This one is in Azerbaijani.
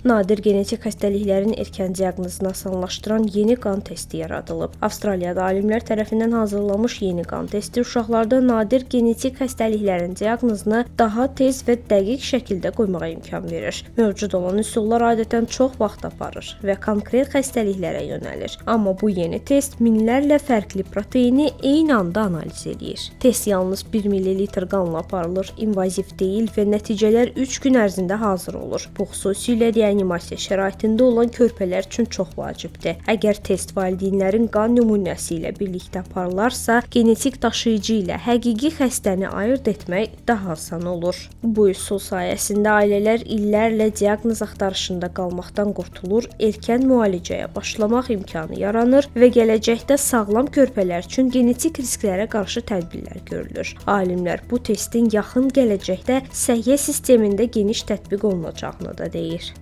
Nadir genetik xəstəliklərin erkən diaqnozunu asanlaşdıran yeni qan testi yaradılıb. Avstraliyada alimlər tərəfindən hazırlanmış yeni qan testi uşaqlarda nadir genetik xəstəliklərin diaqnozunu daha tez və dəqiq şəkildə qoymağa imkan verir. Mövcud olan üsullar adətən çox vaxt aparır və konkret xəstəliklərə yönəlir. Amma bu yeni test minlərlə fərqli proteini eyni anda analiz eləyir. Test yalnız 1 ml qanla aparılır, invaziv deyil və nəticələr 3 gün ərzində hazır olur. Bu xüsusilə reanimasiya şəraitində olan körpələr üçün çox vacibdir. Əgər test valideynlərin qan nümunəsi ilə birlikdə aparılarsa, genetik daşıyıcı ilə həqiqi xəstəni ayırd etmək daha asan olur. Bu üsul sayəsində ailələr illərlə diaqnoz axtarışında qalmaqdan qurtulur, erkən müalicəyə başlamaq imkanı yaranır və gələcəkdə sağlam körpələr üçün genetik risklərə qarşı tədbirlər görülür. Alimlər bu testin yaxın gələcəkdə səhiyyə sistemində geniş tətbiq olunacağını da deyir.